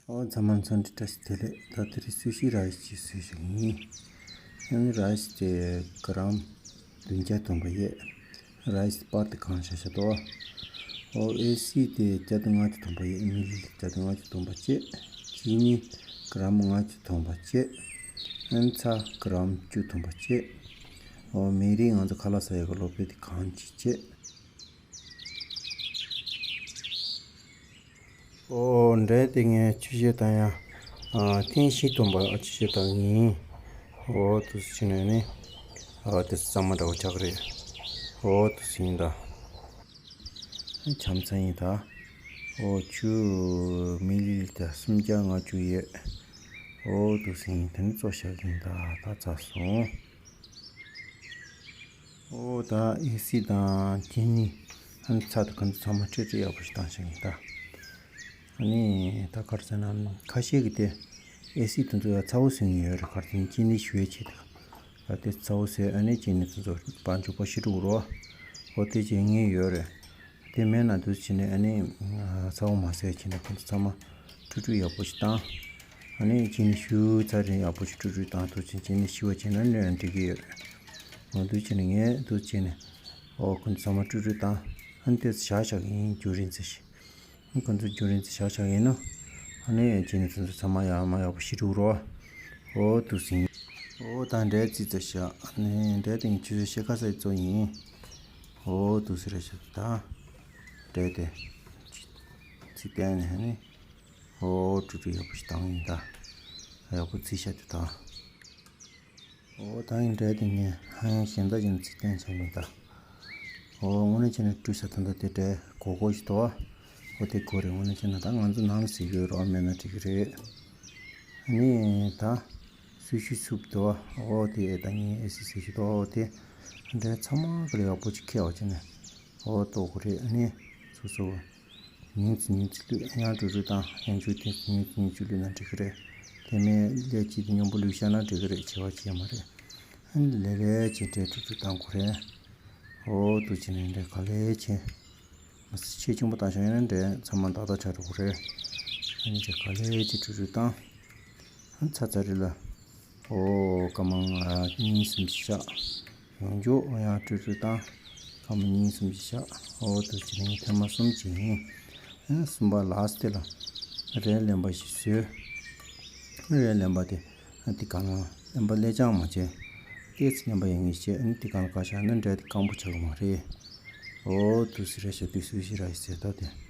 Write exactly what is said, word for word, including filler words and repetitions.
ཨོ་ཚང་མ་འཚམས་འདྲི་བཀྲ་ཤིས་བདེ་ལེགས། ད་དེ་རིང་སུ་ཤི་ར་ཡིས་ཀྱི་སུ་ཞིག་ཡིན། ཡང་ར་ཡིས་དེ་ག་རམ་བདུན་བརྒྱ་ཐོན་པ་ཡོད། ར་ཡིས་པར་དེ་གང་བྱ་བྱ་དོ། ཨོ་ཨེ་སི་དེ་བརྒྱ་དང་ལྔ་བཅུ་ཐོན་པ་ཡོད། མི་ལི་བརྒྱ་དང་ལྔ་བཅུ་ཐོན་པ་བཅད། ཅི་ནི་ག་རམ་ལྔ་བཅུ་ཐོན་པ་བཅད། ཨན་ཚ་ག་རམ་བཅུ་ཐོན་པ་བཅད། ཨོ་མི་རིགས་ང་ཚོ་ཁ་ལག་ཟ་ཡག་གི་ལོ་པེ་དེ་གང་ཅི་བཅད། ཨོ་འདྲེ་དེ་ངས་ཆུ་ཤེལ་དང་ཡང་ཨ་ཐེངས་བཞི་ཐོན་པ་ཆུ་ཤེལ་དང་ཡིན། ཨོ་དུ་ཕྱི་ནས་ནི་ཨ་དེ་གཙང་མ་འདྲ་བོ་ཆགས་རེད། ཨོ་དུ་ཟིན་ད། ཆམ་ཚ་ཡིན་ད། ཨོ་ཆུ་མི་ལི་ལི་ད་སུམ་བརྒྱ་ལྔ་བཅུ་ཡོད། ཨོ་དུ་ཟིན་དེ་ནི་བཙོ་བཞག་ཡིན་ད། ད་ཚ་སོང་། ཨོ་ད་ཨེ་སི་དང་ཅི་ནི་ཨན་ཚ་དང་ཁ་ཚང་མ་སྤྲོད་སྤྲོད་ཡག་པོ་ཞིག་བཏང་ཤག་ཡིན་ད། ཨ་ནི་ད་གར་ཟེར་ན་ཁ་ཤས་ཀྱི་དེ་ཨེ་སི་དེ་ཚོ་ཡང་ཚ་བོ་ཟིན་ཡོད་རེད། གར་ཟེར་ན་ཅི་ནི་ཞུ་ཡས་ཆེད་དུ་ད་དེ་ཚ་བོ་ཟེར། ཨ་ནི་ཅི་ནི་དེ་ཚོ་བང་ཆུ་པ་ཤི་འགྲོ་རོ། ཨོ་དེ་ཅི་ངས་ཡོད་རེད། དེ་མེད་ན་དུ་ཕྱི་ནས་ཨ་ནི་ཚ་བོ་མ་ཟེར་ཕྱི་ནས་ཁོ་ཚོ་ཚང་མ་སྤྲོད་སྤྲོད་ཡག་པོ་ཞིག་བཏང་། ཨ་ནི་ཅི་ནི་ཞུ་ཚ་རེ་ཡག་པོ་ཞིག་སྤྲོད་སྤྲོད་བཏང་དུ་ཕྱི་ཅི་ནི་ཤི་བ་བྱས་ན་གནོད་ཡང་འགྲིག་གི་ཡོད་རེད། འོ་དུ་ཕྱི་ནས་ངས་དུ་ཕྱི་ནས་ཨོ་ཁོ་ཚོ་ཚང་མ་སྤྲོད་སྤྲོད་བཏང་། ཨ་ནི་དེ་བཞག་བཞག་གི་ཡིན། རྒྱུ་རིན་ཚེ་ཞིག་ཁོ་ཚོ་རྒྱུ་རིན་ཚེ་བཞག་བཞག་ཡིན་ནོ། ཨ་ནི་ཅི་ནི་ཚོ་ཚང་མ་ཡག་མ་ཡག་པོ་ཞིག་སྤྲོད་རོགས། ཨོ་དུ་ཟིན། ཨོ་ད་འདྲེ་ཙི་ཙི་ཤ་ཨ་ནི་འདྲེ་དེང་ཆུ་ཤ་ཤ་ཁ་ས་ཙོ་ཡིན། ཨོ་དུ་ཟི་ར་ཤ་ད། འདྲེ་དེ་ཚི་བསྟན་ནས་ནི། ཨོ་ཀྲུ་ཀྲུ་ཡག་པོ་ཞིག་བཏང་ཡིན་ད། ཡག་པོ་ཚི་ཤ་དེ་ད། ཨོ་ད་ཡིན་འདྲེ་དེ་ངས་ཧ་ཡང་གཞན་དག་ཡིན་ཚི་བསྟན་ཆ་ཡིན་ད། ཨོ་དངོས་གནས་བྱས་ན་ཀྲུ་ཤ་ད་ད་དེ་འདྲེ་གོ་གོ་ཞིག་ད། ཨོ་དེ་གོ་རེད། དངོས་གནས་བྱས་ན་ད་ང་ཚོ་ནང་ལ་ཟི་གོས་རོགས་མེད་ན་འགྲིག་གི་རེད། ནི་ད་སུ་ཤི་སུབ་དོ། ཨོ་དེ་ཨེ་ད་ངའི་ཨེ་སི་སི་ཤི་དོ། ཨོ་དེ་འདྲ་ཚང་མ་ག་ལ་ཡག་པོ་ཅིག་ཁྱེར་བ་བྱས་ནས་ཨོ་ལྟོགས་གི་རེད། ནི་སོ་སོ་ཉིན་ཙི་ཉིན་ཙི་ལུས་ཡང་ཀྲུ་ཀྲུ་དང་ཡང་ཆུ་དེ་ཉིན་ཙི་ཉིན་ཙི་ལུས་ན་འགྲིག་གི་རེད། དེ་མིན་ལས་ཅི་དེ་སྙོམས་པོ་ལུས་བཞག་ན་འགྲིག་གི་རེད། བྱེད་བ་བྱེད་མ་རེད། ལས་ལས་བྱེད་འདྲ་ཀྲུ་ཀྲུ་བཏང་དགོས་རེད། ཨོ་དུ་བྱས་ནས་འདྲ་ག་ལས་བྱེད། མ་སི་ཆེ་ཆུང་པོ་བཏང་ཤོག་ཡིན་ན་འདྲེ་ཚང་མ་ཏག་ཏག་ཆགས་འགྲོ་གི་རེད། ཨ་ནི་ཅིག་ག་ལེ་ཅིག་ཀྲུ་ཀྲུ་བཏང་། ཨ་ཚ་ཚ་རེད་ལ། ཨོ་སྐར་མ་ལྔ་གཉིས་གསུམ་ཅིག་བཞག་ཡོང་རྒྱུ་ཨོ་ཡང་ཀྲུ་ཀྲུ་བཏང་། སྐར་མ་གཉིས་གསུམ་ཅིག་བཞག་ཨོ་དུ་ཅི་ནི་ཐེངས་མ་གསུམ་ཅིག་ཡིན། ཨ་གསུམ་པ་ལ་སི་ཊི་ལ་རས་ལེན་པ་ཞིག་བཟོས། རས་ལེན་པ་དེ་ཨ་དེ་གང་ལ་ལེན་པ་ལེ་ཅང་མ་བྱས། ཏེ་ཚི་ལེན་པ་ཡིན་ངེས་བྱས། ཨ་ནི་དེ་གང་ལ་ག་བཞག་ན་འདྲ་དེ་སྐམ་པོ་ཆགས་གི་མ་རེད། ཨོ་དུ་སི་ར་ཤ་དུ་སུ་ཤི་ར་ཡི་ཟེར་ད་དེ།